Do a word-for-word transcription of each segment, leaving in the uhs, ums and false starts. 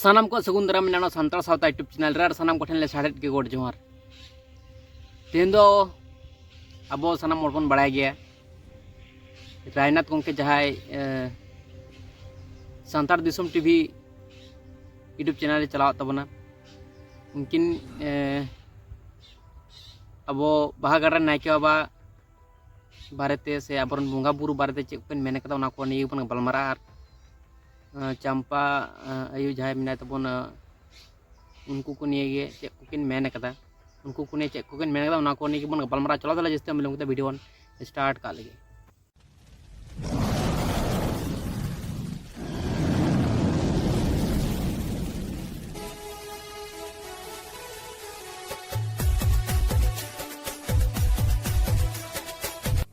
ᱥᱟᱱᱟᱢ ᱠᱚ ᱥᱟᱹᱜᱩᱱ ᱫᱟᱨᱟᱢ ᱢᱮᱱᱟᱜᱼᱟ ᱱᱚᱣᱟ ᱥᱟᱱᱛᱟᱲ ᱥᱟᱶᱛᱟ YouTube ᱪᱮᱱᱮᱞ ᱨᱮ, ᱟᱨ ᱥᱟᱱᱟᱢ ᱠᱚᱴᱷᱮᱱ ᱞᱮ ᱥᱟᱲᱮᱫ ᱜᱮ ᱜᱚᱰ ᱡᱚᱦᱟᱨ᱾ ᱛᱮᱦᱮᱧ ᱫᱚ ᱟᱵᱚ ᱥᱟᱱᱟᱢ ᱦᱚᱲ ᱵᱚᱱ ᱵᱟᱲᱟᱭ ᱜᱮᱭᱟ, ᱨᱟᱭᱱᱟᱛᱷ ᱜᱚᱢᱠᱮ ᱡᱟᱦᱟᱸᱭ, ᱮ, ᱥᱟᱱᱛᱟᱲ ᱫᱤᱥᱚᱢ ᱴᱤᱵᱷᱤ YouTube ᱪᱮᱱᱮᱞ ᱨᱮ ᱪᱟᱞᱟᱣᱮᱫ ᱛᱟᱵᱚᱱᱟ, ᱩᱱᱠᱤᱱ, ᱮ, ᱟᱵᱚ ᱵᱟᱦᱟ ᱜᱟᱲ ᱨᱮ ᱱᱟᱭᱠᱮ ᱵᱟᱵᱟ ᱵᱟᱨᱮᱛᱮ ᱥᱮ ᱟᱵᱚᱨᱮᱱ ᱵᱚᱸᱜᱟ ᱵᱩᱨᱩ ᱵᱟᱨᱮᱛᱮ ᱪᱮᱫ ᱠᱚᱠᱤᱱ ᱢᱮᱱ ᱠᱟᱫᱟ, ᱚᱱᱟ ᱠᱚ ᱱᱤᱭᱮ ᱜᱮᱵᱚᱱ ᱜᱟᱯᱟᱞᱢᱟᱨᱟᱜᱼᱟ᱾ ᱟᱨ, ᱮ, ᱪᱟᱢᱯᱟ, ᱮ, ᱟᱭᱳ ᱡᱟᱦᱟᱸᱭ ᱢᱮᱱᱟᱭ ᱛᱟᱵᱚᱱᱟ, ᱩᱱᱠᱩ ᱠᱚ ᱱᱤᱭᱮ ᱜᱮ ᱪᱮᱫ ᱠᱚᱠᱤᱱ ᱢᱮᱱ ᱠᱟᱫᱟ, ᱩᱱᱠᱩ ᱠᱚ ᱱᱤᱭᱮ ᱪᱮᱫ ᱠᱚᱠᱤᱱ ᱢᱮᱱ ᱠᱟᱫᱟ, ᱚᱱᱟ ᱠᱚ ᱱᱤᱭᱮ ᱜᱮᱵᱚᱱ ᱜᱟᱯᱟᱞᱢᱟᱨᱟᱣ᱾ ᱪᱚᱞᱚ ᱛᱟᱦᱞᱮ ᱡᱟᱹᱥᱛᱤ ᱵᱟᱝ ᱵᱤᱞᱚᱢ ᱠᱟᱛᱮ ᱵᱷᱤᱰᱤᱭᱳ ᱵᱚᱱ ᱥᱴᱟᱨᱴ ᱠᱟᱜ ᱞᱮᱜᱮ᱾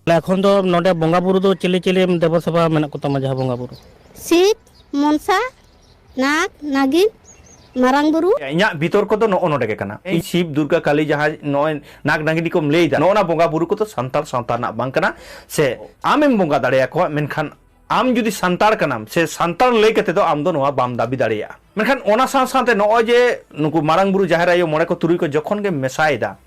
ᱛᱟᱦᱞᱮ ᱮᱠᱷᱚᱱ ᱫᱚ ᱱᱚᱰᱮ ᱵᱚᱸᱜᱟ ᱵᱩᱨᱩ ᱫᱚ ᱪᱤᱞᱤ ᱪᱤᱞᱤ ᱫᱮᱵᱚ ᱥᱮᱵᱟ ᱢᱮᱱᱟᱜ ᱠᱚᱛᱟᱢᱟ, ᱡᱟᱦᱟᱸ ᱵᱚᱸᱜᱟ ᱵᱩᱨᱩ? ᱥᱤᱵ, ᱢᱚᱱᱥᱟ, ᱱᱟᱜᱽ, ᱱᱟᱜᱤᱱ, ᱢᱟᱨᱟᱝ ᱵᱩᱨᱩ᱾ ᱤᱧᱟᱹᱜ ᱵᱤᱛᱚᱨᱠᱚ ᱫᱚ ᱱᱚᱜᱼᱚ ᱱᱚᱰᱮ ᱜᱮ ᱠᱟᱱᱟ᱾ ᱤᱧ ᱥᱤᱵ, ᱫᱩᱨᱜᱟ, ᱠᱟᱞᱤ, ᱡᱟᱦᱟᱸᱭ ᱱᱚᱜᱼᱚᱭ ᱱᱟᱜᱽ ᱱᱟᱜᱤᱱᱤ ᱠᱚᱢ ᱞᱟᱹᱭ ᱮᱫᱟ, ᱱᱚᱜᱼᱚ ᱱᱟ ᱵᱚᱸᱜᱟ ᱵᱩᱨᱩ ᱠᱚᱫᱚ ᱥᱟᱱᱛᱟᱲ ᱥᱟᱶᱛᱟ ᱨᱮᱱᱟᱜ ᱵᱟᱝ ᱠᱟᱱᱟ᱾ ᱥᱮ ᱟᱢᱮᱢ ᱵᱚᱸᱜᱟ ᱫᱟᱲᱮᱭᱟᱠᱚᱣᱟ, ᱢᱮᱱᱠᱷᱟᱱ ᱟᱢ ᱡᱩᱫᱤ ᱥᱟᱱᱛᱟᱲ ᱠᱟᱱᱟᱢ ᱥᱮ ᱥᱟᱱᱛᱟᱲ ᱞᱟᱹᱭ ᱠᱟᱛᱮ ᱫᱚ ᱟᱢ ᱫᱚ ᱱᱚᱣᱟ ᱵᱟᱢ ᱫᱟᱹᱵᱤ ᱫᱟᱲᱮᱭᱟᱜᱼᱟ᱾ ᱢᱮᱱᱠᱷᱟᱱ ᱚᱱᱟ ᱥᱟᱶ ᱥᱟᱶᱛᱮ ᱱᱚᱜᱼᱚᱭ ᱡᱮ ᱱᱩᱠᱩ ᱢᱟᱨᱟᱝ ᱵᱩᱨᱩ, ᱡᱟᱦᱮᱨ ᱟᱭᱳ, ᱢᱚᱬᱮ ᱠᱚ ᱛᱩᱨᱩᱭ ᱠᱚ ᱡᱚᱠᱷᱚᱱ ᱜᱮᱢ ᱢᱮᱥᱟᱭᱮᱫᱟ,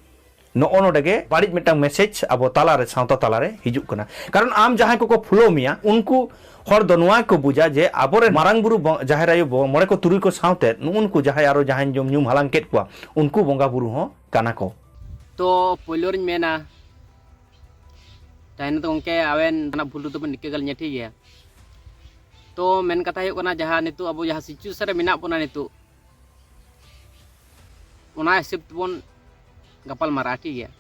ᱱᱚᱜᱼᱚ ᱱᱚᱰᱮ ᱜᱮ ᱵᱟᱹᱲᱤᱡ ᱢᱤᱫᱴᱟᱝ ᱢᱮᱥᱮᱡᱽ ᱟᱵᱚ ᱛᱟᱞᱟᱨᱮ, ᱥᱟᱶᱛᱟ ᱛᱟᱞᱟᱨᱮ ᱦᱤᱡᱩᱜ ᱠᱟᱱᱟ᱾ ᱠᱟᱨᱚᱱ ᱟᱢ ᱡᱟᱦᱟᱸᱭ ᱠᱚᱠᱚ ᱯᱷᱚᱞᱳ ᱢᱮᱭᱟ, ᱩᱱᱠᱩ ᱦᱚᱲ ᱫᱚ ᱱᱚᱣᱟ ᱜᱮᱠᱚ ᱵᱩᱡᱟ ᱡᱮ ᱟᱵᱚᱨᱮᱱ ᱢᱟᱨᱟᱝ ᱵᱩᱨᱩ, ᱵᱚ-, ᱡᱟᱦᱮᱨ ᱟᱭᱳ, ᱵᱚ-, ᱢᱚᱬᱮ ᱠᱚ ᱛᱩᱨᱩᱭ ᱠᱚ ᱥᱟᱶᱛᱮ ᱱᱩᱜᱼᱩ ᱱᱩᱠᱩ ᱡᱟᱦᱟᱸᱭ ᱟᱨᱚ ᱡᱟᱦᱟᱸᱭ ᱧᱩᱢ, ᱧᱩᱢ ᱦᱟᱞᱟᱝ ᱠᱮᱫ ᱠᱚᱣᱟ, ᱩᱱᱠᱩ ᱵᱚᱸᱜᱟ ᱵᱩᱨᱩ ᱦᱚᱸ ᱠᱟᱱᱟ ᱠᱚ᱾ ᱛᱚ ᱯᱳᱭᱞᱳ ᱨᱤᱧ ᱢᱮᱱᱟ, ᱛᱟᱭᱱᱚᱢ ᱛᱮ ᱜᱚᱢᱠᱮ ᱟᱵᱮᱱ ᱡᱟᱦᱟᱱᱟᱜ ᱵᱷᱩᱞ ᱨᱮᱫᱚ ᱵᱮᱱ ᱤᱠᱟᱹ ᱠᱟᱞᱤᱧᱟ, ᱴᱷᱤᱠ ᱜᱮᱭᱟ? ᱛᱚ ᱢᱮᱱ ᱠᱟᱛᱷᱟ ᱦᱩᱭᱩᱜ ᱠᱟᱱᱟ, ᱡᱟᱦᱟᱸ ᱱᱤᱛᱚᱜ ᱟᱵᱚ ᱡᱟᱦᱟᱸ ᱥᱤᱪᱩᱭᱮᱥᱚᱱ ᱨᱮ ᱢᱮᱱᱟᱜ ᱵᱚᱱᱟ ᱱᱤᱛᱚᱜ, ᱚᱱᱟ ᱦᱤᱥᱟᱹᱵ ᱛᱮᱵᱚᱱ ᱜᱟᱯᱟᱞ ᱢᱟᱨᱟᱜᱼᱟ, ᱴᱷᱤᱠ ᱜᱮᱭᱟ?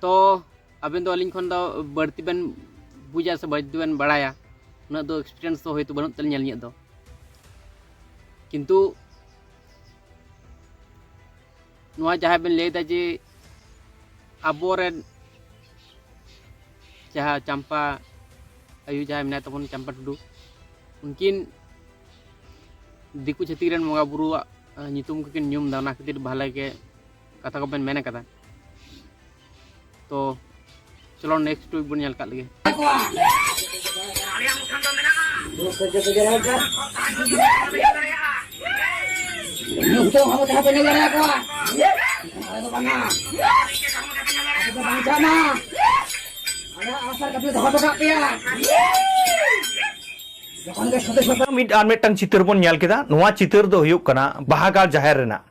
ᱛᱚ ᱟᱵᱮᱱ ᱫᱚ ᱟᱹᱞᱤᱧ ᱠᱷᱚᱱ ᱫᱚ ᱵᱟᱹᱲᱛᱤ ᱵᱮᱱ ᱵᱩᱡᱟ ᱥᱮ ᱵᱟᱹᱲᱛᱤ ᱵᱮᱱ ᱵᱟᱲᱟᱭᱟ, ᱩᱱᱟᱹᱜ ᱫᱚ ᱮᱠᱥᱯᱤᱨᱤᱭᱮᱱᱥ ᱫᱚ ᱦᱳᱭᱛᱳ ᱵᱟᱹᱱᱩᱜ ᱛᱟᱹᱞᱤᱧᱟ ᱟᱹᱞᱤᱧᱟᱜ ᱫᱚ᱾ ᱠᱤᱱᱛᱩ ᱱᱚᱣᱟ ᱡᱟᱦᱟᱸ ᱵᱮᱱ ᱞᱟᱹᱭᱫᱟ ᱡᱮ ᱟᱵᱚᱨᱮᱱ ᱡᱟᱦᱟᱸ ᱪᱟᱢᱯᱟ ᱟᱭᱳ ᱡᱟᱦᱟᱸᱭ ᱢᱮᱱᱟᱭ ᱛᱟᱵᱚᱱ, ᱪᱟᱢᱯᱟ ᱴᱩᱰᱩ, ᱩᱱᱠᱤᱱ ᱫᱤᱠᱩ ᱪᱷᱟᱹᱛᱤᱠ ᱨᱮᱱ ᱵᱚᱸᱜᱟ ᱵᱩᱨᱩᱣᱟᱜ, ᱟᱸ, ᱧᱩᱛᱩᱢ ᱠᱚᱠᱤᱱ ᱧᱩᱢ ᱮᱫᱟ, ᱚᱱᱟ ᱠᱷᱟᱹᱛᱤᱨ ᱵᱷᱟᱞᱮ ᱜᱮ ᱠᱟᱛᱷᱟ ᱠᱚᱵᱮᱱ ᱢᱮᱱ ᱠᱟᱫᱟ᱾ ᱛᱚ ᱪᱚᱞᱚ ᱱᱮᱠᱥᱴ ᱴᱩᱭᱤᱴ ᱵᱚᱱ ᱧᱮᱞ ᱠᱟᱜ ᱞᱮᱜᱮ᱾ ᱦᱚᱲ ᱠᱚ ᱛᱟᱦᱮᱸ ᱠᱚ ᱧᱮᱞ ᱫᱟᱲᱮᱭᱟᱠᱚᱣᱟ᱾ ᱟᱞᱮ ᱫᱚ ᱵᱟᱝᱟ᱾ ᱟᱯᱮ ᱫᱚ ᱵᱟᱧᱪᱟᱣ ᱢᱟ᱾ ᱟᱞᱮᱭᱟᱜ ᱟᱥᱟ ᱠᱟᱛᱮ ᱫᱚᱦᱚ ᱦᱚᱴᱚ ᱠᱟᱜ ᱯᱮᱭᱟ᱾ ᱡᱚᱠᱷᱚᱱ ᱜᱮ ᱥᱚᱛᱮ ᱥᱚᱛᱮ ᱢᱤᱫ ᱟᱨ ᱢᱤᱫᱴᱟᱝ ᱪᱤᱛᱟᱹᱨ ᱵᱚᱱ ᱧᱮᱞ ᱠᱮᱫᱟ᱾ ᱱᱚᱣᱟ ᱪᱤᱛᱟᱹᱨ ᱫᱚ ᱦᱩᱭᱩᱜ ᱠᱟᱱᱟ ᱵᱟᱦᱟᱜᱟᱲ ᱡᱟᱦᱮᱨ ᱨᱮᱱᱟᱜ᱾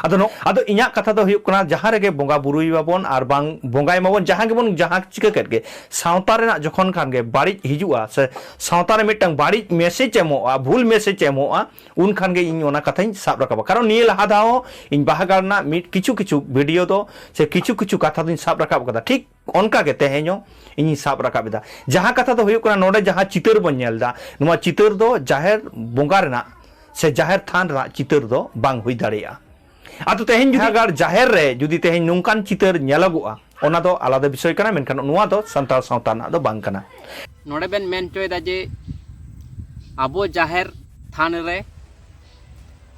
ᱟᱫᱚ ᱱᱚ-, ᱟᱫᱚ ᱤᱧᱟᱹᱜ ᱠᱟᱛᱷᱟ ᱫᱚ ᱦᱩᱭᱩᱜ ᱠᱟᱱᱟ, ᱡᱟᱦᱟᱸ ᱨᱮᱜᱮ ᱵᱚᱸᱜᱟ ᱵᱩᱨᱩᱭ ᱢᱟᱵᱚᱱ ᱟᱨ ᱵᱟᱝ ᱵᱚᱸᱜᱟᱭ ᱢᱟᱵᱚᱱ, ᱡᱟᱦᱟᱸ ᱜᱮᱵᱚᱱ ᱡᱟᱦᱟᱸ ᱪᱤᱠᱟᱹ ᱠᱮᱫ ᱜᱮ, ᱥᱟᱶᱛᱟ ᱨᱮᱱᱟᱜ ᱡᱚᱠᱷᱚᱱ ᱠᱷᱟᱱ ᱜᱮ ᱵᱟᱹᱲᱤᱡ ᱦᱤᱡᱩᱜᱼᱟ ᱥᱮ ᱥᱟᱶᱛᱟ ᱨᱮ ᱢᱤᱫᱴᱟᱝ ᱵᱟᱹᱲᱤᱡ message ᱮᱢᱚᱜᱼᱟ, ᱵᱷᱩᱞ message ᱮᱢᱚᱜᱼᱟ, ᱩᱱ ᱠᱷᱟᱱ ᱜᱮ ᱤᱧ ᱚᱱᱟ ᱠᱟᱛᱷᱟᱧ ᱥᱟᱵ ᱨᱟᱠᱟᱵᱟ᱾ ᱠᱟᱨᱚᱱ ᱱᱤᱭᱟᱹ ᱞᱟᱦᱟ ᱫᱷᱟᱣ ᱦᱚᱸ ᱤᱧ ᱵᱟᱦᱟᱜᱟᱲ ᱨᱮᱱᱟᱜ ᱢᱤᱫ ᱠᱤᱪᱷᱩ ᱠᱤᱪᱷᱩ video ᱫᱚ ᱥᱮ ᱠᱤᱪᱷᱩ ᱠᱤᱪᱷᱩ ᱠᱟᱛᱷᱟ ᱫᱚᱧ ᱥᱟᱵ ᱨᱟᱠᱟᱵ ᱠᱟᱫᱟ᱾ ᱴᱷᱤᱠ ᱚᱱᱠᱟ ᱜᱮ ᱛᱮᱦᱮᱧ ᱦᱚᱸ ᱤᱧᱤᱧ ᱥᱟᱵ ᱨᱟᱠᱟᱵ ᱮᱫᱟ᱾ ᱡᱟᱦᱟᱸ ᱠᱟᱛᱷᱟ ᱫᱚ ᱦᱩᱭᱩᱜ ᱠᱟᱱᱟ, ᱱᱚᱰᱮ ᱡᱟᱦᱟᱸ ᱪᱤᱛᱟᱹᱨ ᱵᱚᱱ ᱧᱮᱞ ᱮᱫᱟ, ᱱᱚᱣᱟ ᱪᱤᱛᱟᱹᱨ ᱫᱚ ᱡᱟᱦᱮᱨ ᱵᱚᱸᱜᱟ ᱨᱮᱱᱟᱜ ᱥᱮ ᱡᱟᱦᱮᱨ ᱛᱷᱟᱱ ᱨᱮᱱᱟᱜ ᱪᱤᱛᱟᱹᱨ ᱫᱚ ᱵᱟᱝ ᱦᱩᱭ ᱫᱟᱲᱮᱭᱟᱜᱼᱟ᱾ ᱟᱫᱚ ᱛᱮᱦᱮᱧ ᱡᱩᱫᱤ ᱵᱟᱦᱟᱜᱟᱲ ᱡᱟᱦᱮᱨ ᱨᱮ ᱡᱩᱫᱤ ᱛᱮᱦᱮᱧ ᱱᱚᱝᱠᱟᱱ ᱪᱤᱛᱟᱹᱨ ᱧᱮᱞᱚᱜᱚᱜᱼᱟ, ᱚᱱᱟ ᱫᱚ ᱟᱞᱟᱫᱟ ᱵᱤᱥᱚᱭ ᱠᱟᱱᱟ, ᱢᱮᱱᱠᱷᱟᱱ ᱱᱚᱣᱟ ᱫᱚ ᱥᱟᱱᱛᱟᱲ ᱥᱟᱶᱛᱟ ᱨᱮᱱᱟᱜ ᱫᱚ ᱵᱟᱝ ᱠᱟᱱᱟ᱾ ᱱᱚᱰᱮ ᱵᱮᱱ ᱢᱮᱱ ᱦᱚᱪᱚᱭᱮᱫᱟ ᱡᱮ ᱟᱵᱚ ᱡᱟᱦᱮᱨ ᱛᱷᱟᱱ ᱨᱮ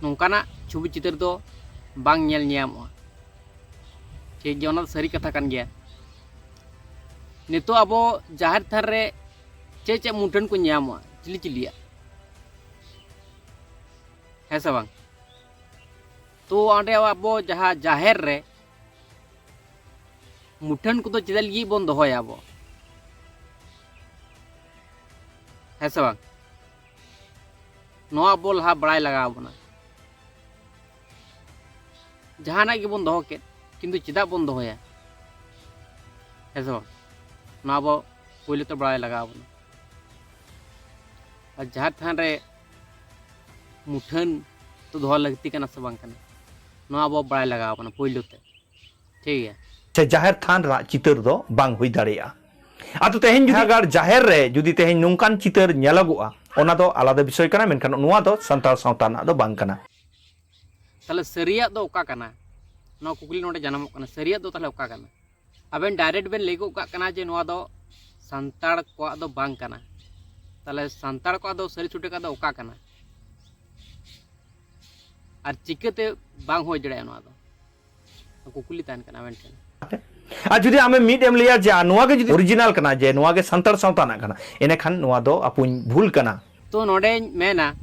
ᱱᱚᱝᱠᱟᱱᱟᱜ ᱪᱷᱚᱵᱤ ᱪᱤᱛᱟᱹᱨ ᱫᱚ ᱵᱟᱝ ᱧᱮᱞ ᱧᱟᱢᱚᱜᱼᱟ᱾ ᱴᱷᱤᱠ ᱜᱮᱭᱟ, ᱚᱱᱟ ᱫᱚ ᱥᱟᱹᱨᱤ ᱠᱟᱛᱷᱟ ᱠᱟᱱ ᱜᱮᱭᱟ᱾ ᱱᱤᱛᱚᱜ ᱟᱵᱚ ᱡᱟᱦᱮᱨ ᱛᱷᱟᱱ ᱨᱮ ᱪᱮᱫ ᱪᱮᱫ ᱢᱩᱴᱷᱟᱹᱱ ᱠᱚ ᱧᱟᱢᱚᱜᱼᱟ, ᱪᱤᱞᱤ ᱪᱤᱞᱤᱭᱟᱜ, ᱦᱮᱸ ᱥᱮ ᱵᱟᱝ? ᱛᱚ ᱚᱸᱰᱮ ᱟᱵᱚ ᱡᱟᱦᱟᱸ ᱡᱟᱦᱮᱨ ᱨᱮ ᱢᱩᱴᱷᱟᱹᱱ ᱠᱚᱫᱚ ᱪᱮᱫᱟᱜ ᱞᱟᱹᱜᱤᱫ ᱵᱚᱱ ᱫᱚᱦᱚᱭᱟ ᱟᱵᱚ, ᱦᱮᱸ ᱥᱮ ᱵᱟᱝ? ᱱᱚᱣᱟ ᱟᱵᱚ ᱞᱟᱦᱟ ᱵᱟᱲᱟᱭ ᱞᱟᱜᱟᱣ ᱵᱚᱱᱟ᱾ ᱡᱟᱦᱟᱱᱟᱜ ᱜᱮᱵᱚᱱ ᱫᱚᱦᱚ ᱠᱮᱫ, ᱠᱤᱱᱛᱩ ᱪᱮᱫᱟᱜ ᱵᱚᱱ ᱫᱚᱦᱚᱭᱟ, ᱦᱮᱸ ᱥᱮ ᱵᱟᱝ? ᱱᱚᱣᱟ ᱟᱵᱚ ᱯᱳᱭᱞᱳ ᱛᱮ ᱵᱟᱲᱟᱭ ᱞᱟᱜᱟᱣ ᱵᱚᱱᱟ᱾ ᱟᱨ ᱡᱟᱦᱮᱨ ᱛᱷᱟᱱ ᱨᱮ ᱢᱩᱴᱷᱟᱹᱱ ᱫᱚ ᱫᱚᱦᱚ ᱞᱟᱹᱠᱛᱤ ᱠᱟᱱᱟ ᱥᱮ ᱵᱟᱝ ᱠᱟᱱᱟ, ᱱᱚᱣᱟ ᱟᱵᱚ ᱵᱟᱲᱟᱭ ᱞᱟᱜᱟᱣ ᱵᱚᱱᱟ ᱯᱳᱭᱞᱳ ᱛᱮ᱾ ᱴᱷᱤᱠ ᱜᱮᱭᱟ᱾ ᱥᱮ ᱡᱟᱦᱮᱨ ᱛᱷᱟᱱ ᱨᱮᱱᱟᱜ ᱪᱤᱛᱟᱹᱨ ᱫᱚ ᱵᱟᱝ ᱦᱩᱭ ᱫᱟᱲᱮᱭᱟᱜᱼᱟ᱾ ᱟᱫᱚ ᱛᱮᱦᱮᱧ ᱡᱩᱫᱤ ᱵᱤᱨᱫᱟᱹᱜᱟᱲ ᱡᱟᱦᱮᱨ ᱨᱮ ᱡᱩᱫᱤ ᱛᱮᱦᱮᱧ ᱱᱚᱝᱠᱟᱱ ᱪᱤᱛᱟᱹᱨ ᱧᱮᱞᱚᱜᱚᱜᱼᱟ, ᱚᱱᱟ ᱫᱚ ᱟᱞᱟᱫᱟ ᱵᱤᱥᱚᱭ ᱠᱟᱱᱟ, ᱢᱮᱱᱠᱷᱟᱱ ᱱᱚᱣᱟ ᱫᱚ ᱥᱟᱱᱛᱟᱲ ᱥᱟᱶᱛᱟ ᱨᱮᱱᱟᱜ ᱫᱚ ᱵᱟᱝ ᱠᱟᱱᱟ᱾ ᱛᱟᱦᱞᱮ ᱥᱟᱹᱨᱤᱭᱟᱜ ᱫᱚ ᱚᱠᱟ ᱠᱟᱱᱟ? ᱱᱚᱣᱟ ᱠᱩᱠᱞᱤ ᱱᱚᱰᱮ ᱡᱟᱱᱟᱢᱚᱜ ᱠᱟᱱᱟ, ᱥᱟᱹᱨᱤᱭᱟᱜ ᱫᱚ ᱛᱟᱦᱞᱮ ᱚᱠᱟ ᱠᱟᱱᱟ? ᱟᱵᱮᱱ direct ᱵᱮᱱ ᱞᱟᱹᱭ ᱜᱚᱫ ᱠᱟᱜ ᱠᱟᱱᱟ ᱡᱮ ᱱᱚᱣᱟ ᱫᱚ ᱥᱟᱱᱛᱟᱲ ᱠᱚᱣᱟᱜ ᱫᱚ ᱵᱟᱝ ᱠᱟᱱᱟ᱾ ᱛᱟᱦᱞᱮ ᱥᱟᱱᱛᱟᱲ ᱠᱚᱣᱟᱜ ᱫᱚ ᱥᱟᱹᱨᱤ ᱥᱩᱴᱟᱹ ᱠᱟᱜ ᱫᱚ ᱚᱠᱟ ᱠᱟᱱᱟ? ᱟᱨ ᱪᱤᱠᱟᱹᱛᱮ ᱵᱟᱝ ᱦᱩᱭ ᱫᱟᱲᱮᱭᱟᱜᱼᱟ ᱱᱚᱣᱟ ᱫᱚ? ᱠᱩᱠᱞᱤ ᱛᱟᱦᱮᱱ ᱠᱟᱱᱟ ᱟᱵᱮᱱ ᱴᱷᱮᱱ᱾ ᱟᱨ ᱡᱩᱫᱤ ᱟᱢᱮᱢ ᱢᱤᱫ ᱮᱢ ᱞᱟᱹᱭᱟ ᱡᱮ, ᱟᱨ ᱱᱚᱣᱟ ᱜᱮ ᱡᱩᱫᱤ original ᱠᱟᱱᱟ, ᱡᱮ ᱱᱚᱣᱟ ᱜᱮ ᱥᱟᱱᱛᱟᱲ ᱥᱟᱶᱛᱟ ᱨᱮᱱᱟᱜ ᱠᱟᱱᱟ, ᱮᱸᱰᱮᱠᱷᱟᱱ ᱱᱚᱣᱟ ᱫᱚ ᱟᱯᱩᱧ ᱵᱷᱩᱞ ᱠᱟᱱᱟ᱾ ᱛᱚ ᱱᱚᱰᱮᱧ ᱢᱮᱱᱟ,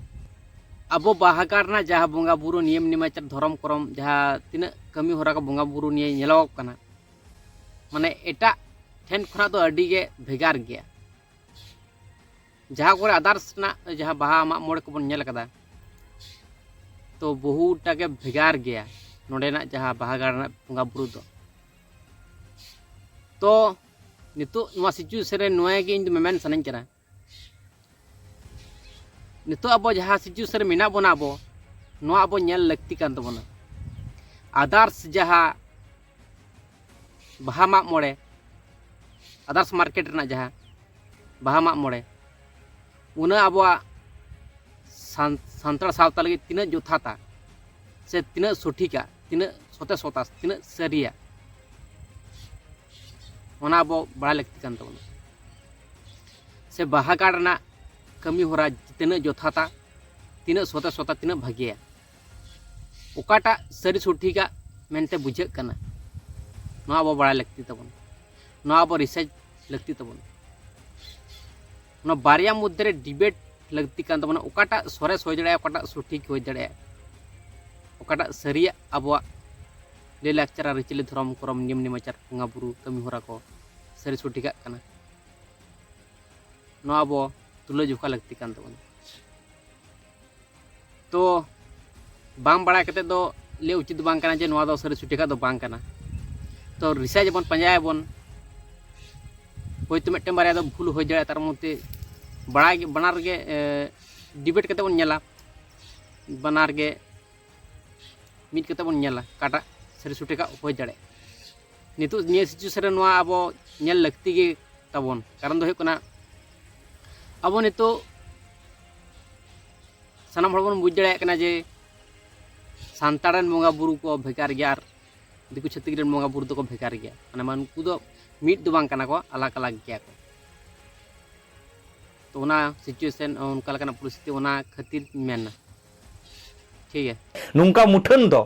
ᱟᱵᱚ ᱵᱟᱦᱟ ᱜᱟᱲ ᱨᱮᱱᱟᱜ ᱡᱟᱦᱟᱸ ᱵᱚᱸᱜᱟ ᱵᱩᱨᱩ ᱱᱤᱭᱚᱢ ᱱᱮᱢᱟᱪᱟᱨ, ᱫᱷᱚᱨᱚᱢ ᱠᱚᱨᱚᱢ, ᱡᱟᱦᱟᱸ ᱛᱤᱱᱟᱹᱜ ᱠᱟᱹᱢᱤ ᱦᱚᱨᱟ ᱠᱚ ᱵᱚᱸᱜᱟ ᱵᱩᱨᱩ ᱱᱤᱭᱮ ᱧᱮᱞᱚᱜᱚᱜ ᱠᱟᱱᱟ, ᱢᱟᱱᱮ ᱮᱴᱟᱜ ᱴᱷᱮᱱ ᱠᱷᱚᱱᱟᱜ ᱫᱚ ᱟᱹᱰᱤ ᱜᱮ ᱵᱷᱮᱜᱟᱨ ᱜᱮᱭᱟ᱾ ᱡᱟᱦᱟᱸ ᱠᱚᱨᱮ ᱟᱫᱟᱨᱥ ᱨᱮᱱᱟᱜ ᱡᱟᱦᱟᱸ ᱵᱟᱦᱟ ᱢᱟᱜ ᱢᱚᱬᱮ ᱠᱚᱵᱚᱱ ᱧᱮᱞ ᱠᱟᱫᱟ, ᱛᱚ ᱵᱚᱦᱩᱴᱟ ᱜᱮ ᱵᱷᱮᱜᱟᱨ ᱜᱮᱭᱟ ᱱᱚᱸᱰᱮᱱᱟᱜ ᱡᱟᱦᱟᱸ ᱵᱟᱦᱟ ᱜᱟᱲ ᱨᱮᱱᱟᱜ ᱵᱚᱸᱜᱟ ᱵᱩᱨᱩ ᱫᱚ᱾ ᱛᱚ ᱱᱤᱛᱚᱜ ᱱᱚᱣᱟ ᱥᱤᱪᱩᱭᱮᱥᱚᱱ ᱨᱮ ᱱᱚᱣᱟ ᱜᱮ ᱤᱧ ᱫᱚ ᱢᱮᱢᱮᱱ ᱥᱟᱱᱟᱧ ᱠᱟᱱᱟ, ᱱᱤᱛᱚᱜ ᱟᱵᱚ ᱡᱟᱦᱟᱸ ᱥᱤᱪᱩᱭᱮᱥᱚᱱ ᱨᱮ ᱢᱮᱱᱟᱜ ᱵᱚᱱᱟ ᱟᱵᱚ, ᱱᱚᱣᱟ ᱟᱵᱚ ᱧᱮᱞ ᱞᱟᱹᱠᱛᱤ ᱠᱟᱱ ᱛᱟᱵᱚᱱᱟ᱾ ᱟᱫᱟᱨᱥ ᱡᱟᱦᱟᱸ ᱵᱟᱦᱟ ᱢᱟᱜ ᱢᱚᱬᱮ, ᱟᱫᱟᱨᱥ ᱢᱟᱨᱠᱮᱴ ᱨᱮᱱᱟᱜ ᱡᱟᱦᱟᱸ ᱵᱟᱦᱟ ᱢᱟᱜ ᱢᱚᱬᱮ, ᱚᱱᱟ ᱟᱵᱚᱣᱟᱜ ᱥᱟᱱ-, ᱥᱟᱱᱛᱟᱲ ᱥᱟᱶᱛᱟ ᱞᱟᱹᱜᱤᱫ ᱛᱤᱱᱟᱹᱜ ᱡᱚᱛᱷᱟᱛᱟ ᱥᱮ ᱛᱤᱱᱟᱹᱜ ᱥᱚᱴᱷᱤᱠᱟ, ᱛᱤᱱᱟᱹᱜ ᱥᱚᱛᱮ ᱥᱚᱛᱟ, ᱛᱤᱱᱟᱹᱜ ᱥᱟᱹᱨᱤᱭᱟ, ᱚᱱᱟ ᱟᱵᱚ ᱵᱟᱲᱟᱭ ᱞᱟᱹᱠᱛᱤ ᱠᱟᱱ ᱛᱟᱵᱚᱱᱟ᱾ ᱥᱮ ᱵᱟᱦᱟ ᱜᱟᱲ ᱨᱮᱱᱟᱜ ᱠᱟᱹᱢᱤ ᱦᱚᱨᱟ ᱛᱤᱱᱟᱹᱜ ᱡᱚᱛᱷᱟᱛᱟ, ᱛᱤᱱᱟᱹᱜ ᱥᱚᱛᱮ ᱥᱚᱛᱟ, ᱛᱤᱱᱟᱹᱜ ᱵᱷᱟᱹᱜᱤᱭᱟ, ᱚᱠᱟᱴᱟᱜ ᱥᱟᱹᱨᱤ ᱥᱚᱴᱷᱤᱠᱟᱜ ᱢᱮᱱᱛᱮ ᱵᱩᱡᱷᱟᱹᱜ ᱠᱟᱱᱟ, ᱱᱚᱣᱟ ᱟᱵᱚ ᱵᱟᱲᱟᱭ ᱞᱟᱹᱠᱛᱤ ᱛᱟᱵᱚᱱᱟ, ᱱᱚᱣᱟ ᱟᱵᱚ ᱨᱤᱥᱟᱨᱪ ᱞᱟᱹᱠᱛᱤ ᱛᱟᱵᱚᱱᱟ, ᱱᱚᱣᱟ ᱵᱟᱨᱭᱟ ᱢᱚᱫᱽᱫᱷᱮ ᱨᱮ ᱰᱤᱵᱮᱴ ᱞᱟᱹᱠᱛᱤ ᱠᱟᱱ ᱛᱟᱵᱚᱱᱟ, ᱚᱠᱟᱴᱟᱜ ᱥᱚᱨᱮᱥ ᱦᱩᱭ ᱫᱟᱲᱮᱭᱟᱜᱼᱟ, ᱚᱠᱟᱴᱟᱜ ᱥᱚᱴᱷᱤᱠ ᱦᱩᱭ ᱫᱟᱲᱮᱭᱟᱜᱼᱟ, ᱚᱠᱟᱴᱟᱜ ᱥᱟᱹᱨᱤᱭᱟᱜ ᱟᱵᱚᱣᱟᱜ ᱞᱟᱹᱭᱼᱞᱟᱠᱪᱟᱨ, ᱟᱹᱨᱤᱪᱟᱹᱞᱤ, ᱫᱷᱚᱨᱚᱢ ᱠᱚᱨᱚᱢ, ᱱᱤᱭᱚᱢ ᱱᱮᱢᱟᱪᱟᱨ, ᱵᱚᱸᱜᱟ ᱵᱩᱨᱩ, ᱠᱟᱹᱢᱤ ᱦᱚᱨᱟ ᱠᱚ ᱥᱟᱹᱨᱤ ᱥᱚᱴᱷᱤᱠᱟᱜ ᱠᱟᱱᱟ, ᱱᱚᱣᱟ ᱟᱵᱚ ᱛᱩᱞᱟᱹ ᱡᱚᱠᱷᱟ ᱞᱟᱹᱠᱛᱤ ᱠᱟᱱ ᱛᱟᱵᱚᱱᱟ᱾ ᱛᱚ ᱵᱟᱝ ᱵᱟᱲᱟᱭ ᱠᱟᱛᱮ ᱫᱚ ᱞᱟᱹᱭ ᱩᱪᱤᱛ ᱫᱚ ᱵᱟᱝ ᱠᱟᱱᱟ ᱡᱮ ᱱᱚᱣᱟ ᱫᱚ ᱥᱟᱹᱨᱤ ᱥᱚᱴᱷᱤᱠᱟᱜ ᱫᱚ ᱵᱟᱝ ᱠᱟᱱᱟ᱾ ᱛᱚ ᱨᱤᱥᱟᱨᱪ ᱟᱵᱚᱱ, ᱯᱟᱸᱡᱟᱭᱟᱵᱚᱱ, ᱦᱳᱭᱛᱳ ᱢᱤᱫᱴᱮᱱ ᱵᱟᱨᱭᱟ ᱫᱚ ᱵᱷᱩᱞ ᱦᱩᱭ ᱫᱟᱲᱮᱭᱟᱜᱼᱟ, ᱛᱟᱨ ᱢᱚᱫᱽᱫᱷᱮ ᱵᱟᱲᱟᱭ ᱜᱮ, ᱵᱟᱱᱟᱨ ᱜᱮ ᱰᱤᱵᱮᱴ ᱠᱟᱛᱮ ᱵᱚᱱ ᱧᱮᱞᱟ, ᱵᱟᱱᱟᱨ ᱜᱮ ᱢᱤᱫ ᱠᱟᱛᱮ ᱵᱚᱱ ᱧᱮᱞᱟ ᱚᱠᱟᱴᱟᱜ ᱥᱟᱹᱨᱤ ᱥᱚᱴᱷᱤᱠᱟᱜ ᱦᱩᱭ ᱫᱟᱲᱮᱭᱟᱜᱼᱟ᱾ ᱱᱤᱛᱚᱜ ᱱᱤᱭᱟᱹ ᱥᱤᱪᱩᱭᱮᱥᱚᱱ ᱨᱮ ᱱᱚᱣᱟ ᱟᱵᱚ ᱧᱮᱞ ᱞᱟᱹᱠᱛᱤ ᱜᱮ ᱛᱟᱵᱚᱱ, ᱠᱟᱨᱚᱱ ᱫᱚ ᱦᱩᱭᱩᱜ ᱠᱟᱱᱟ ᱟᱵᱚ ᱱᱤᱛᱚᱜ ᱥᱟᱱᱟᱢ ᱦᱚᱲ ᱵᱚᱱ ᱵᱩᱡᱽ ᱫᱟᱲᱮᱭᱟᱜ ᱠᱟᱱᱟ ᱡᱮ ᱥᱟᱱᱛᱟᱲ ᱨᱮᱱ ᱵᱚᱸᱜᱟ ᱵᱩᱨᱩ ᱠᱚ ᱵᱷᱮᱜᱟᱨ ᱜᱮᱭᱟ ᱟᱨ ᱫᱤᱠᱩ ᱪᱷᱟᱹᱛᱤᱠ ᱨᱮᱱ ᱵᱚᱸᱜᱟ ᱵᱩᱨᱩ ᱫᱚᱠᱚ ᱵᱷᱮᱜᱟᱨ ᱜᱮᱭᱟ᱾ ᱢᱟᱱᱮ ᱢᱟ ᱩᱱᱠᱩ ᱫᱚ ᱢᱤᱫ ᱫᱚ ᱵᱟᱝ ᱠᱟᱱᱟ ᱠᱚ, ᱟᱞᱟᱜᱽ ᱟᱞᱟᱜᱽ ᱜᱮᱭᱟ ᱠᱚ᱾ ᱛᱚ ᱚᱱᱟ ᱥᱤᱪᱩᱭᱮᱥᱚᱱ, ᱚᱱᱠᱟ ᱞᱮᱠᱟᱱᱟᱜ ᱯᱚᱨᱤᱥᱛᱷᱤᱛᱤ, ᱚᱱᱟ ᱠᱷᱟᱹᱛᱤᱨ ᱤᱧ ᱢᱮᱱᱟ᱾ ᱴᱷᱤᱠ ᱜᱮᱭᱟ᱾ ᱱᱚᱝᱠᱟ ᱢᱩᱴᱷᱟᱹᱱ ᱫᱚ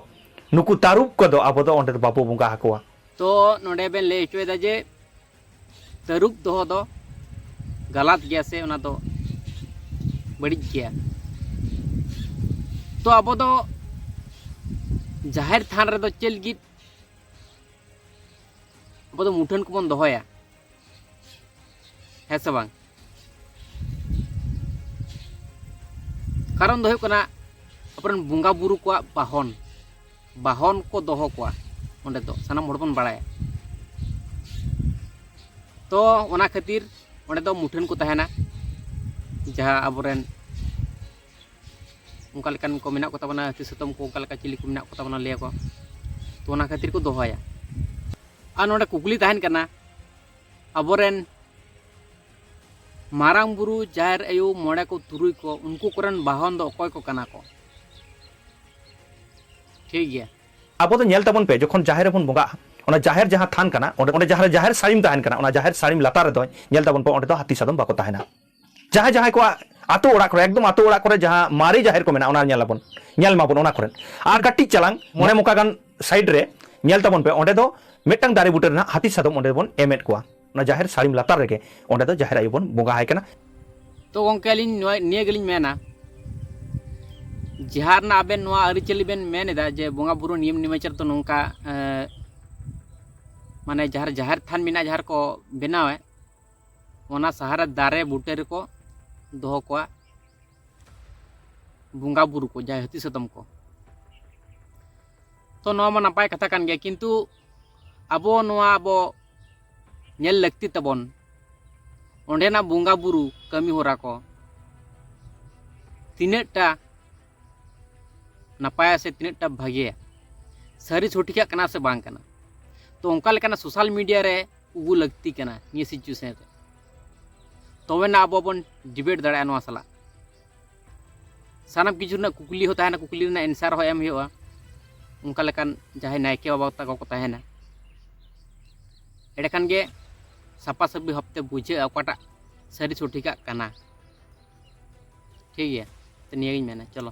ᱱᱩᱠᱩ ᱛᱟᱹᱨᱩᱵ ᱠᱚᱫᱚ ᱟᱵᱚ ᱫᱚ ᱚᱸᱰᱮ ᱫᱚ ᱵᱟᱵᱚ ᱵᱚᱸᱜᱟ ᱟᱠᱚᱣᱟ᱾ ᱛᱚ ᱱᱚᱰᱮ ᱵᱮᱱ ᱞᱟᱹᱭ ᱦᱚᱪᱚᱭᱮᱫᱟ ᱡᱮ ᱛᱟᱹᱨᱩᱵ ᱫᱚᱦᱚ ᱫᱚ ᱜᱟᱞᱟᱛ ᱜᱮᱭᱟ ᱥᱮ ᱚᱱᱟ ᱫᱚ ᱵᱟᱹᱲᱤᱡ ᱜᱮᱭᱟ? ᱛᱚ ᱟᱵᱚ ᱫᱚ ᱡᱟᱦᱮᱨ ᱛᱷᱟᱱ ᱨᱮᱫᱚ ᱪᱮᱫ ᱞᱟᱹᱜᱤᱫ ᱟᱵᱚ ᱫᱚ ᱢᱩᱴᱷᱟᱹᱱ ᱠᱚᱵᱚᱱ ᱫᱚᱦᱚᱭᱟ, ᱦᱮᱸ ᱥᱮ ᱵᱟᱝ? ᱠᱟᱨᱚᱱ ᱫᱚ ᱦᱩᱭᱩᱜ ᱠᱟᱱᱟ, ᱟᱵᱚᱨᱮᱱ ᱵᱚᱸᱜᱟ ᱵᱩᱨᱩ ᱠᱚᱣᱟᱜ ᱵᱟᱦᱚᱱ, ᱵᱟᱦᱚᱱ ᱠᱚ ᱫᱚᱦᱚ ᱠᱚᱣᱟ ᱚᱸᱰᱮ ᱫᱚ, ᱥᱟᱱᱟᱢ ᱦᱚᱲ ᱵᱚᱱ ᱵᱟᱲᱟᱭᱟ᱾ ᱛᱚ ᱚᱱᱟ ᱠᱷᱟᱹᱛᱤᱨ ᱚᱸᱰᱮ ᱫᱚ ᱢᱩᱴᱷᱟᱹᱱ ᱠᱚ ᱛᱟᱦᱮᱱᱟ, ᱡᱟᱦᱟᱸ ᱟᱵᱚᱨᱮᱱ ᱚᱱᱠᱟ ᱞᱮᱠᱟᱱ ᱠᱚ ᱢᱮᱱᱟᱜ ᱠᱚ ᱛᱟᱵᱚᱱᱟ, ᱦᱟᱹᱛᱤ ᱥᱟᱫᱚᱢ ᱠᱚ, ᱚᱱᱠᱟ ᱞᱮᱠᱟ ᱪᱤᱞᱤ ᱠᱚ ᱢᱮᱱᱟᱜ ᱠᱚ ᱛᱟᱵᱚᱱᱟ, ᱞᱟᱹᱭᱟᱠᱚ᱾ ᱛᱚ ᱚᱱᱟ ᱠᱷᱟᱹᱛᱤᱨ ᱠᱚ ᱫᱚᱦᱚᱭᱟ᱾ ᱟᱨ ᱱᱚᱰᱮ ᱠᱩᱠᱞᱤ ᱛᱟᱦᱮᱱ ᱠᱟᱱᱟ, ᱟᱵᱚᱨᱮᱱ ᱢᱟᱨᱟᱝ ᱵᱩᱨᱩ, ᱡᱟᱦᱮᱨ ᱟᱭᱳ, ᱢᱚᱬᱮ ᱠᱚ, ᱛᱩᱨᱩᱭ ᱠᱚ, ᱩᱱᱠᱩ ᱠᱚᱨᱮᱱ ᱵᱟᱦᱚᱱ ᱫᱚ ᱚᱠᱚᱭ ᱠᱚ ᱠᱟᱱᱟ ᱠᱚ? ᱴᱷᱤᱠ ᱜᱮᱭᱟ᱾ ᱟᱵᱚ ᱫᱚ ᱧᱮᱞ ᱛᱟᱵᱚᱱ ᱯᱮ, ᱡᱚᱠᱷᱚᱱ ᱡᱟᱦᱮᱨ ᱨᱮᱵᱚᱱ ᱵᱚᱸᱜᱟᱜᱼᱟ, ᱚᱱᱟ ᱡᱟᱦᱮᱨ ᱡᱟᱦᱟᱸ ᱛᱷᱟᱱ ᱠᱟᱱᱟ, ᱚᱸᱰᱮ, ᱚᱸᱰᱮ ᱡᱟᱦᱟᱸ ᱨᱮ ᱡᱟᱦᱮᱨ ᱥᱟᱹᱲᱤᱢ ᱛᱟᱦᱮᱱ ᱠᱟᱱᱟ, ᱚᱱᱟ ᱡᱟᱦᱮᱨ ᱥᱟᱹᱲᱤᱢ ᱞᱟᱛᱟᱨ ᱨᱮᱫᱚ ᱧᱮᱞ ᱛᱟᱵᱚᱱ ᱯᱮ, ᱚᱸᱰᱮ ᱫᱚ ᱦᱟᱹᱛᱤ ᱥᱟᱫᱚᱢ ᱵᱟᱠᱚ ᱛᱟᱦᱮᱱᱟ᱾ ᱡᱟᱦᱟᱸᱭ ᱡᱟᱦᱟᱸᱭ ᱠᱚᱣᱟᱜ ᱟᱛᱳ ᱚᱲᱟᱜ ᱠᱚᱨᱮ, ᱮᱠᱫᱚᱢ ᱟᱛᱳ ᱚᱲᱟᱜ ᱠᱚᱨᱮ ᱡᱟᱦᱟᱸ ᱢᱟᱨᱮ ᱡᱟᱦᱮᱨ ᱠᱚ ᱢᱮᱱᱟᱜᱼᱟ, ᱚᱱᱟ ᱧᱮᱞ ᱟᱵᱚᱱ, ᱧᱮᱞ ᱢᱟᱵᱚᱱ ᱚᱱᱟ ᱠᱚᱨᱮ᱾ ᱟᱨ ᱠᱟᱹᱴᱤᱡ ᱪᱟᱞᱟᱝ ᱢᱚᱬᱮ ᱢᱚᱠᱟ ᱜᱟᱱ ᱥᱟᱭᱤᱰ ᱨᱮ ᱧᱮᱞ ᱛᱟᱵᱚᱱ ᱯᱮ, ᱚᱸᱰᱮ ᱫᱚ ᱢᱤᱫᱴᱟᱝ ᱫᱟᱨᱮ ᱵᱩᱴᱟᱹ ᱨᱮ ᱱᱟᱦᱟᱜ ᱦᱟᱹᱛᱤ ᱥᱟᱫᱚᱢ ᱚᱸᱰᱮ ᱵᱚᱱ ᱮᱢᱮᱫ ᱠᱚᱣᱟ᱾ ᱚᱱᱟ ᱡᱟᱦᱮᱨ ᱥᱟᱹᱲᱤᱢ ᱞᱟᱛᱟᱨ ᱨᱮᱜᱮ ᱚᱸᱰᱮ ᱫᱚ ᱡᱟᱦᱮᱨ ᱟᱭᱳ ᱵᱚᱱ ᱵᱚᱸᱜᱟ ᱟᱭ ᱠᱟᱱᱟ᱾ ᱛᱚ ᱜᱚᱢᱠᱮ, ᱟᱹᱞᱤᱧ ᱱᱚᱣᱟ, ᱱᱤᱭᱟᱹ ᱜᱮᱞᱤᱧ ᱢᱮᱱᱟ, ᱡᱟᱦᱟᱸ ᱨᱮᱱᱟᱜ ᱟᱵᱮᱱ ᱱᱚᱣᱟ ᱟᱹᱨᱤᱪᱟᱹᱞᱤ ᱵᱮᱱ ᱢᱮᱱ ᱮᱫᱟ ᱡᱮ ᱵᱚᱸᱜᱟ ᱵᱩᱨᱩ ᱱᱤᱭᱚᱢ ᱱᱮᱢᱟᱪᱟᱨ ᱫᱚ ᱱᱚᱝᱠᱟ, ᱮᱸ, ᱢᱟᱱᱮ ᱡᱟᱦᱟᱸ ᱨᱮ ᱡᱟᱦᱮᱨ ᱛᱷᱟᱱ ᱢᱮᱱᱟᱜᱼᱟ, ᱡᱟᱦᱟᱸ ᱨᱮᱠᱚ ᱵᱮᱱᱟᱣᱮᱫ, ᱚᱱᱟ ᱥᱟᱦᱟ ᱨᱮ ᱫᱟᱨᱮ ᱵᱩᱴᱟᱹ ᱨᱮᱠᱚ ᱫᱚᱦᱚ ᱠᱚᱣᱟ ᱵᱚᱸᱜᱟ ᱵᱩᱨᱩ ᱠᱚ, ᱡᱟᱦᱟᱸᱭ ᱦᱟᱹᱛᱤ ᱥᱟᱫᱚᱢ ᱠᱚ᱾ ᱛᱚ ᱱᱚᱣᱟ ᱢᱟ ᱱᱟᱯᱟᱭ ᱠᱟᱛᱷᱟ ᱠᱟᱱ ᱜᱮᱭᱟ, ᱠᱤᱱᱛᱩ ᱟᱵᱚ ᱱᱚᱣᱟ ᱟᱵᱚ ᱧᱮᱞ ᱞᱟᱹᱠᱛᱤ ᱛᱟᱵᱚᱱ, ᱚᱸᱰᱮᱱᱟᱜ ᱵᱚᱸᱜᱟ ᱵᱩᱨᱩ ᱠᱟᱹᱢᱤ ᱦᱚᱨᱟ ᱠᱚ ᱛᱤᱱᱟᱹᱜᱴᱟ ᱱᱟᱯᱟᱭᱟ ᱥᱮ ᱛᱤᱱᱟᱹᱜᱴᱟ ᱵᱷᱟᱜᱮᱭᱟ, ᱥᱟᱹᱨᱤ ᱥᱚᱴᱷᱤᱠᱟᱜ ᱠᱟᱱᱟ ᱥᱮ ᱵᱟᱝ ᱠᱟᱱᱟ᱾ ᱛᱚ ᱚᱱᱠᱟ ᱞᱮᱠᱟᱱᱟᱜ ᱥᱳᱥᱟᱞ ᱢᱤᱰᱤᱭᱟ ᱨᱮ ᱩᱜᱩ ᱞᱟᱹᱠᱛᱤ ᱠᱟᱱᱟ ᱱᱤᱭᱟᱹ ᱥᱤᱪᱩᱭᱮᱥᱚᱱ ᱨᱮ, ᱛᱚᱵᱮᱱᱟ ᱟᱵᱚ ᱵᱚᱱ ᱰᱤᱵᱮᱴ ᱫᱟᱲᱮᱭᱟᱜᱼᱟ ᱱᱚᱣᱟ ᱥᱟᱞᱟᱜ᱾ ᱥᱟᱱᱟᱢ ᱠᱤᱪᱷᱩ ᱨᱮᱱᱟᱜ ᱠᱩᱠᱞᱤ ᱦᱚᱸ ᱛᱟᱦᱮᱱᱟ, ᱠᱩᱠᱞᱤ ᱨᱮᱱᱟᱜ ᱮᱱᱥᱟᱨ ᱦᱚᱸ ᱮᱢ ᱦᱩᱭᱩᱜᱼᱟ᱾ ᱚᱱᱠᱟ ᱞᱮᱠᱟᱱ ᱡᱟᱦᱟᱸᱭ ᱱᱟᱭᱠᱮ ᱵᱟᱵᱟ ᱛᱟᱠᱚ ᱠᱚ ᱛᱟᱦᱮᱱᱟ, ᱮᱸᱰᱮᱠᱷᱟᱱ ᱜᱮ ᱥᱟᱯᱷᱟ ᱥᱟᱹᱯᱷᱤ ᱵᱷᱟᱵᱽᱛᱮ ᱵᱩᱡᱷᱟᱹᱜᱼᱟ ᱚᱠᱟᱴᱟᱜ ᱥᱟᱹᱨᱤ ᱥᱚᱴᱷᱤᱠᱟᱜ ᱠᱟᱱᱟ᱾ ᱴᱷᱤᱠ ᱜᱮᱭᱟ, ᱛᱚ ᱱᱤᱭᱟᱹᱜᱤᱧ ᱢᱮᱱᱟ᱾ ᱪᱚᱞᱚ,